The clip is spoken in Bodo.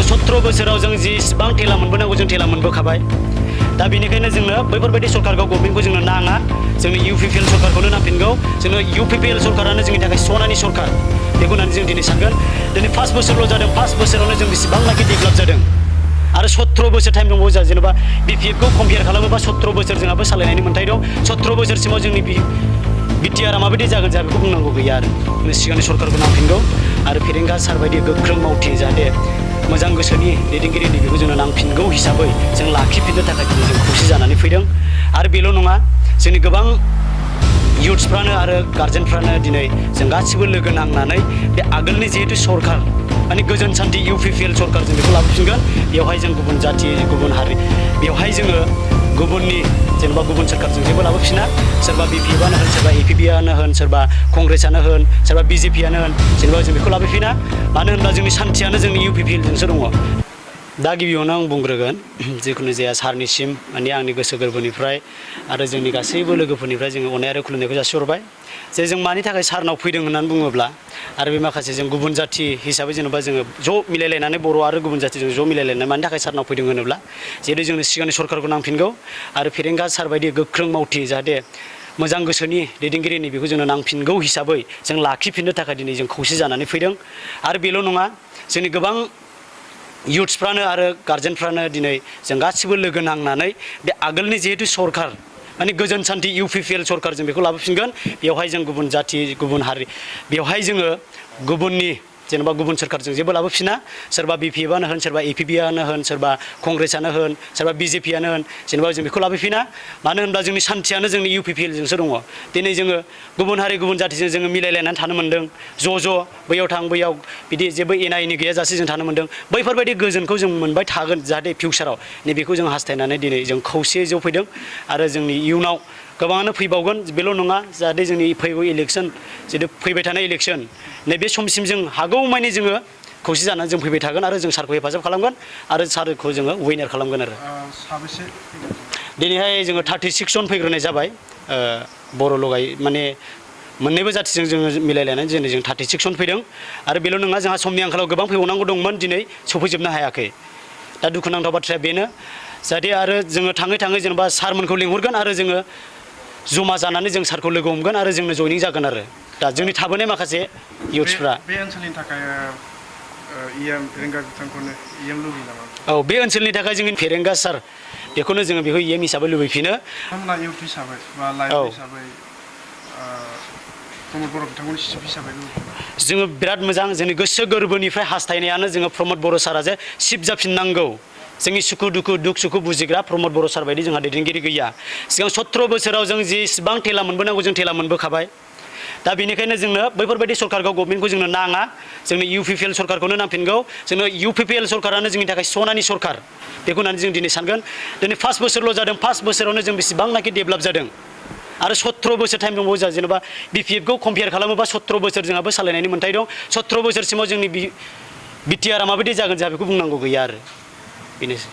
17 बोसोराव जों जेसेबां थेला मोनबोनांगौ जों थेला मोनबोखाबाय दा बेनिखायनो जोंनो बैफोरबायदि सरकारखौ गभर्नमेन्टखौ जोंनो नाङा जोंनो UPPL सरकारखौनो नांफिनगौ जोंनो UPPL सरकारानो जोंनि थाखाय सनानि सरकार बेखौ होननानै जों दिनै सानगोन दिनै 5 बोसोरल' जादों 5 बोसोरावनो जों बेसेबांनाखि डेभेलप जादों आरो 17 बोसोर टाइम दंबावो जोंहा जेनेबा BPFखौ कम्पेयार खालामोबा 17 बोसोर जोंहाबो सालायनायनि मोन्थाय दं 17 बोसोरसिमाव जोंनि बिटिआरआ माबायदि जागोन जोंहा बेखौ बुंनांगौ गैया आरो सिगांनि सरकारखौ नांफिनगौ आरो फेरेंगा सार बायदि गोख्रों मावथि जाहाथे मोजां गोसोनि दैदेनगिरिनि बेखौ जोंनो नांफिनगौ हिसाबै जों लाखिफिननो थाखाय दिनै जों खौसे जानानै फैदों आरो बेल' नङा जोंनि गोबां युथ्सफ्रानो आरो गार्जेनफ्रानो दिनै जों गासिबो लोगो नांनानै बे आगोलनि जिहेतु सरकार माने गोजोन सान्थि UPPL सरकार जों बेखौ लाबोफिनगोन बेवहाय जों गुबुन जाथि गुबुन हारि बेवहाय जोङो गुबुननि जेनेबा गुबुन सरकारजों जेबो लाबोफिना सोरबा BPFआनो होन सोरबा APBआनो होन सोरबा कंग्रेसआनो होन सोरबा BJPआनो होन जेनेबा जों बेखौ लाबोफिना मानो होनब्ला जोंनि सान्थियानो जोंनि UPPLजोंसो दङ दा गिबियावनो आं बुंग्रोगोन जिखुनु जाया सारनिसिम माने आंनि गोसो गोरबोनिफ्राय आरो जोंनि गासैबो लोगोफोरनिफ्राय जोङो अननाय आरो खुलुमनायखौ जासिहरबाय जे जों मानि थाखाय सारनाव फैदों होननानै बुङोब्ला आरो बे माखासे जों गुबुन जाथि हिसाबै जेनेबा जोङो ज' मिलायलायनानै बर' आरो गुबुन जाथिजों ज' मिलायलायनानै मानि थाखाय सारनाव फैदों होनोब्ला जिहेतु जोंनि सिगांनि सरकारखौ नांफिनगौ आरो फेरेंगा सार बायदि गोख्रों मावथि जाहाथे मोजां गोसोनि दैदेनगिरिनि बेखौ जोंनो नांफिनगौ हिसाबै जों लाखिफिननो थाखाय दिनै जों खौसे जानानै फैदों आरो बेल' नङा जोंनि गोबां युथ्सफ्रानो आरो गार्जेनफ्रानो दिनै जों गासिबो लोगो नांनानै बे आगोलनि जिहेतु सरकार माने गोजोन सान्थि UPPL सरकार जों बेखौ लाबोफिनगोन बेवहाय जों गुबुन जाथि गुबुन हारि बेवहाय जोङो गुबुननि जेनेबा गुबुन सरकारजों जेबो लाबोफिना सोरबा BPFआनो होन सोरबा APBआनो होन सोरबा कंग्रेसआनो होन सोरबा BJPआनो होन जेनेबा जों बेखौ लाबोफिना मानो होनब्ला जोंनि सान्थियानो जोंनि UPPLजोंसो दङ दिनै जोङो गुबुन हारि गुबुन जाथिजों जोङो मिलायलायनानै थानो मोन्दों ज' बैयाव थां बैयाव बिदि जेबो एना एनि गैयाजासे जों थानो मोन्दों बैफोरबायदि गोजोनखौ जों मोनबाय थागोन जाहाथे फिउचाराव नैबेखौ जों हास्थायनानै दिनै जों खौसेयै ज' फैदों आरो जोंनि इयुनाव गोबाङानो फैबावगोन बेल' नङा जाहाथे जोंनि फैगौ इलेक्सन जितु फैबाय थानाय इलेक्सन नैबे समसिम जों हागौमानि जोङो खौसे जानानै जों फैबाय थागोन आरो जों सारखौ हेफाजाब खालामगोन आरो सारखौ जोङो विनार खालामगोन आरो साबेसे दिनैहाय जोङो 36 जन फैग्रोनाय जाबाय बर' लगाय माने मोननैबो जाथिजों जोङो मिलायलायनानै दिनै जों 36 जन फैदों आरो बेल' नङा जोंहा समनि आंखालाव गोबां फैबावनांगौ दंमोन दिनै सफैजोबनो हायाखै दा दुखुनांथाव बाथ्राया बेनो जाहाथे आरो जोङो थाङै थाङै जेनेबा सारमोनखौ लिंहरगोन आरो जोङो जमा जानानै जों सारखौ लोगो हमगोन आरो जोंनो जयनिं जागोन आरो दा जोंनि थाबोनाय माखासे युथ्सफ्रा बे ओनसोलनि थाखाय फेरेंगा बिथांखौनो लुबैयो नामा औ बे ओनसोलनि थाखाय जोंनि फेरेंगा सार बेखौनो जोङो बेखौ हिसाबै लुबैफिनो बिथांमोना इउथ हिसाबै बा लाइफ हिसाबै प्रमद बर' बिथांखौनि चिफ हिसाबै जोङो बिराद मोजां जोंनि गोसो गोरबोनिफ्राय हास्थायनायानो जोङो प्रमद बर' सारा जे चिफ जाफिननांगौ जोंनि सुखु दुख सुखु बुजिग्रा प्रमद बर' सार बायदि जोंहा दैदेनगिरि गैया सिगां 17 बोसोराव जों जेसेबां थेला मोनबोनांगौ जों थेला मोनबोखाबाय दा बेनिखायनो जोंनो बैफोरबायदि सरकारखौ गभर्नमेन्टखौ जोंनो नाङा जोंनो UPPL सरकारखौनो नांफिनगौ जोंनो UPPL सरकारानो जोंनि थाखाय सनानि सरकार बेखौ होननानै जों दिनै सानगोन दिनै 5 बोसोरल' जादों 5 बोसोरावनो जों बेसेबांनाखि डेभेलप जादों आरो 17 बोसोर टाइम दंबावो जोंहा जेनेबा BPFखौ कम्पेयार खालामोबा 17 बोसोर जोंहाबो सालायनायनि मोन्थाय दं 17 बोसोरसिमाव जोंनि बिटिआरआ माबायदि जागोन जोंहा बेखौ बुंनांगौ गैया आरो बेनोसै